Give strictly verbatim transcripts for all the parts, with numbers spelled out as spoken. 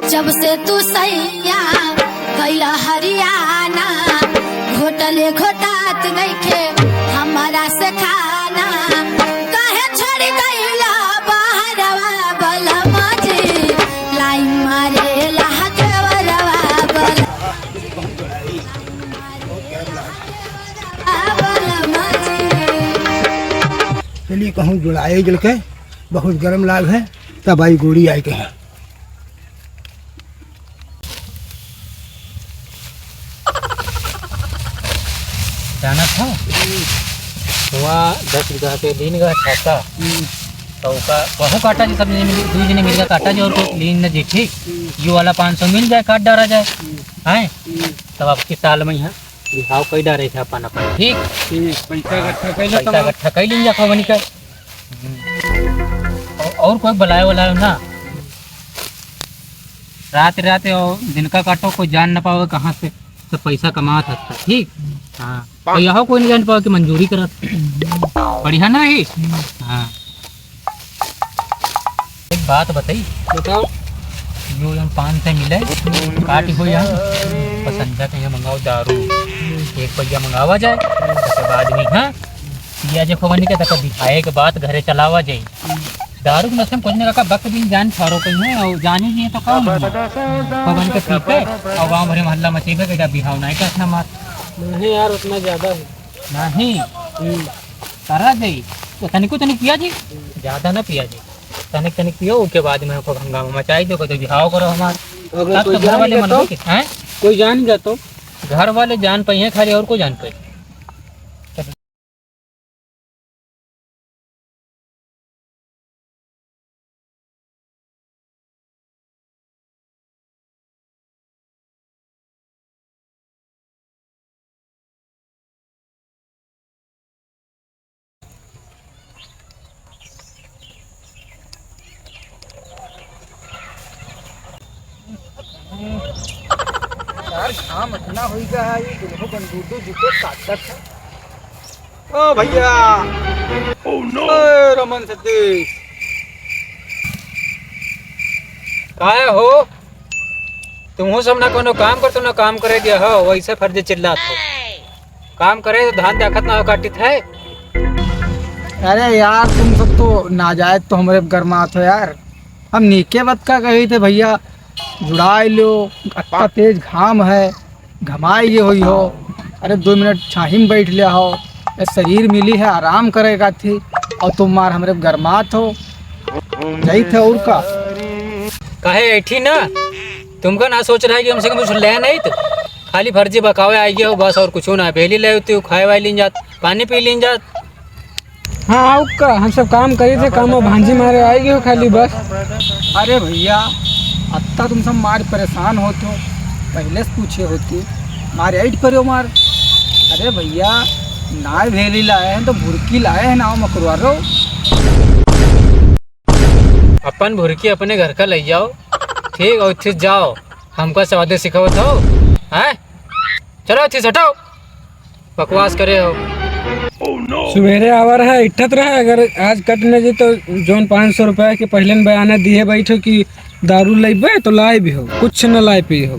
जब से तू सैया गइला हरियाणा, घोटले घोटात नइखे हमरा से खाना। काहे छोड़ गइला बहरवा बलमा जी, लाइन मारे लहके वरवा बल-, बलमा जी। चलिए कहूँ जुड़ाए जल के, बहुत गरम लाग है, तब आई गोड़ी आई के है। जानत हो, हुआ दस बीघा के लीन गया छाता, हम्म। तो ओका वहू काटा जी, सब जने मिल, दू जने मिल के काटा जी, और कोई लीन न जी, ठीक? हम्म। यो वाला पाँच सौ मिल जाए, काट डारा जाए, हम्म। हैं? हम्म। तब आपकी साल में यहाँ बिहाव कई डारे थे अपन अपन, ठीक? ठीक, पैसा हाँ, इकट्ठा कई लो पैसा तब। इकट्ठा कई लीन जा खवनी का। हम्म। और, और कोई बुलाए वाला हो ना? रात रात और दिन का काटो, कोई जान ना पावे कहाँ से सब पैसा कमात हत्ता, ठीक? हाँ। तो यहो कोई नहीं जान पावे कि मंजूरी करत। बढ़िया ना ही? हाँ। एक बात बताई। बताओ। यो हम पाँच सौ मिले, काट हो यहाँ। पसंदा के यहाँ मंगाओ दारू। एक पहिया मंगावा जाए, उसके बाद में, हाँ? पिया जे खोबन के तक बिहाए के बाद घरे चलावा जाई। दारू के नशे में कुछ नहीं काका, बक दिन जान फारो कहीं है, और जानी नहीं तो काम नहीं। खोबन के पीते, और गाँव भरे मोहल्ला मचेबे के बिहाव नहीं का अपना मार। नहीं यार, उतना ज्यादा है। नहीं। हम्म। करा जाई। तो तनिको तनिक पिया जी, ज्यादा ना पिया जी। तनिक तनिक पियो, ओके बाद में ओको हंगामा मचाई दो, तो बिहाव करो हमार। अगर तब कोई तो घर जान वाले गया मन तो? के, हैं? कोई जान गया तो? घर वाले जान पाई हैं खाली, और कोई जान पाई? यार, घाम इतना होई गया है, ये दुल्हो बंदूदो जुटे काटत है। ओ भैया। Oh no! ए, रमन सतीश। काहे हो? तुमहू सब ना कोनो काम करत हो, ना काम करे गया हो, वैसे फर्जी चिल्लात हो। काम करे तो धान देखत ना हो, काटित है। अरे यार, तुम सब तो नाजायज तो हमरे गरमात हो यार। हम नीके बात का कही थे भैया, जुड़ाई लो, अत्ता तेज घाम है, घमाए ये होई हो। अरे दो मिनट छाही में बैठ लिया हो, ये शरीर मिली है आराम करेगा थी, और तुम मार हमरे गरमात हो। यही थे और का। काहे ऐठी ना, तुमका ना सोच रहा है कि हमसे कुछ ले नहीं तो खाली फर्जी बकावे आई गया हो बस, और कुछ ना। बेली ले होती हो, खाए वाए लीन जात, पानी पी लीन जात। हाँ, आओ का, हम सब काम करी थे, काम में भांजी मारे आई गयो खाली बस। अरे भैया, अत्ता तुम सब मार परेशान होत हो, पहले से पूछे होती, मारे ऐठ परे हो मार। अरे भैया, नाय भेली लाए हैं तो भुरकी लाए हैं, नाव मकरवा रो। अपन भुरकी अपने घर का ले जाओ, ठीक, और फिर जाओ, हमका सवादे सिखावत हो, हैं? चलो, अच्छे से हटाओ। बकवास करे हो। सुबेरे आवा रहा, इठत रहा, अगर आज कट न जी तो जौन पाँच सौ रुपया के पहले न बयाना दिए बैठो कि दारू लइबे तो लाए भी हो, कुछ न लाए पी हो।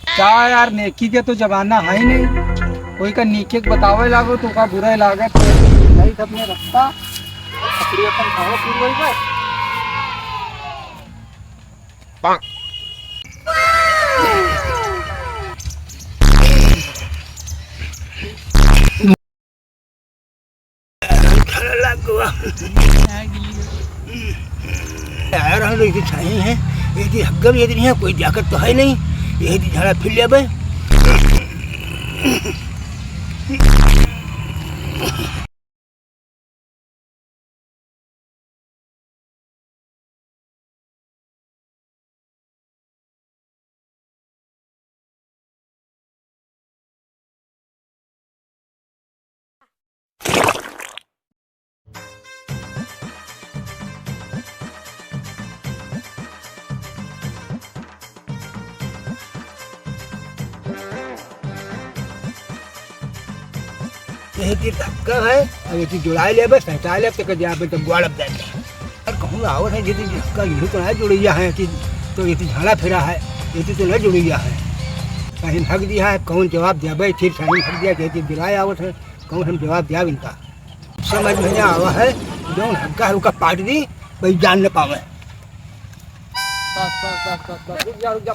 का यार, नेकी के तो जमाना है ही नहीं। कोई का नीके के बतावे लागो तो का बुरा लागे, तो नहीं तो अपने रस्ता, अपनी अपन खाओ पी वही बस। यार, हम लोग इसे छाए हैं, ये दिन हग्गम, ये दिन यहाँ कोई जाकर तो है नहीं, ये दिन झाड़ा फिर ले भाई। यही चीज धक्का है, अब यही चीज जुड़ाई लेबे, सहिता लेबे, तेकर जाबे तब ग्वाड़ब जाके। अरे कहूँ आवत है, यदि इसका यही तो नहीं जुड़ैया है कि तो यही झाड़ा फिरा है, यही तो नहीं जुड़ैया है। कहीं भग दिया है, कौन जवाब देबे, फिर कहीं भग दिया, यही चीज जुड़ाई आवत है, कौन हम जवाब दिया इनका? समझ में नहीं आवा है, जौन हल्का हल्का पाट दी, वही जान न पावे। बस, बस, बस, बस, बस, रुक जा, रुक जा।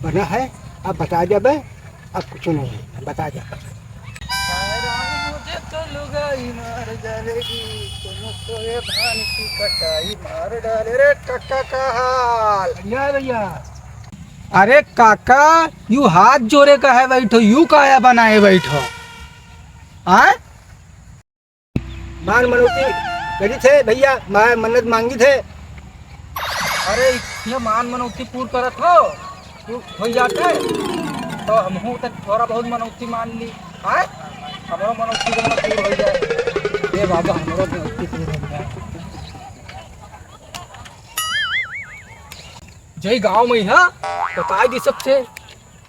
बना है, अब बता देबे, अब कुछ नहीं है, बता देबे। हाय राम, मुझे तो लुगाई मार डालेगी, तुमको ये धान की कटाई मार डाले। रे काका, का हाल? बढ़िया है भैया। अरे काका, यू हाथ जोड़े का है बैठो, यू काया बनाए बैठो? आय? मान मनौती करी थे भैया, मैं मन्नत मांगी थे। अरे, ये मान मनौती पूर करत हो, तू हो जाते, तो हमहू तो थोड़ा बहुत मनौती मान ली। आय, हमरो मनौती तो पूर हो जाए। ए बाबा, हमरो मनौती पूर हो जाए। जय गाँव में यहाँ बताई दी सबसे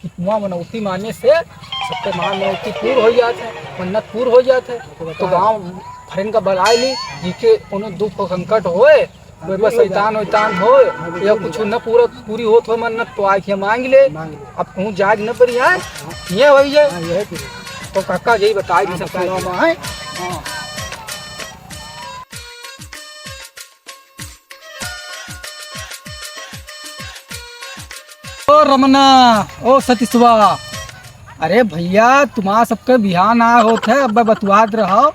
कि कुआं मनौती माने से सबके मान मनौती पूर हो जात है, मन्नत पूर हो जात है। तो गाँव भरन का बुलाए ली, जिके कोनो दुख और संकट होए, कोई बस शैतान वैतान होए, या कुछ न पूरा, पूरी होत हो मन्नत, तो आके मांग ले। अब कहूँ जाग न पड़ी है, ये हो जाए। तो काका यही बताई दी सबसे। हाँ। ओ रमना, ओ सतीशवा, अरे भैया, तुम्हार सबके बिहान आए होत है, अब बतुआत रहो,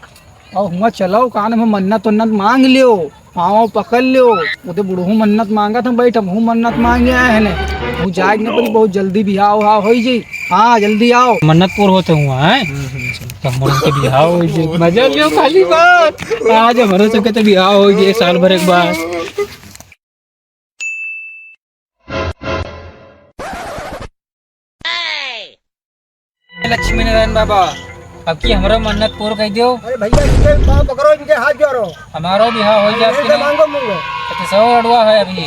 और हुआ चलो, कान में मन्नत उन्नत मांग लियो, पाँव पकड़ लियो। वो तो बुढ़ऊ मन्नत मांगा था, बैठ, हमहू मन्नत मांगे आए हैं ने। तू जाए न पड़ी, बहुत जल्दी बिहाव उहाव होई जी। हाँ, जल्दी आओ। मन्नत पूर होते हुआ है। तो हम लोग के बिहाव होई जी। मजा लियो खाली बात। आज हमरो सबके तो बिहाव होई जी, साल भर एक बार। लक्ष्मी नारायण बाबा, अब की हमरो मन्नत पूर कर दियो। अरे भैया, इनके पाँव पकड़ो, इनके हाथ जोड़ो। हमारो बिहाव हो जाए इनसे कि नहीं? मांगो मुंगो। तो सौ अड़ुआ है अभी।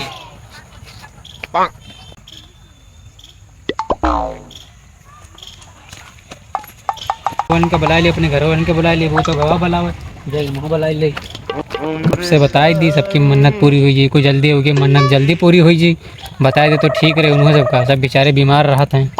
उनका बुला ले, अपने घर वालन के बुला ले, वो तो गवा बुलावे, जय मुँह बुला ले। से बताई दी, सबकी मन्नत पूरी हुई जी, कोई जल्दी होगी, मन्नत जल्दी पूरी हुई जी, बताई दे तो ठीक रहे, उन्हों सबका, सब बेचारे बीमार रहत हैं।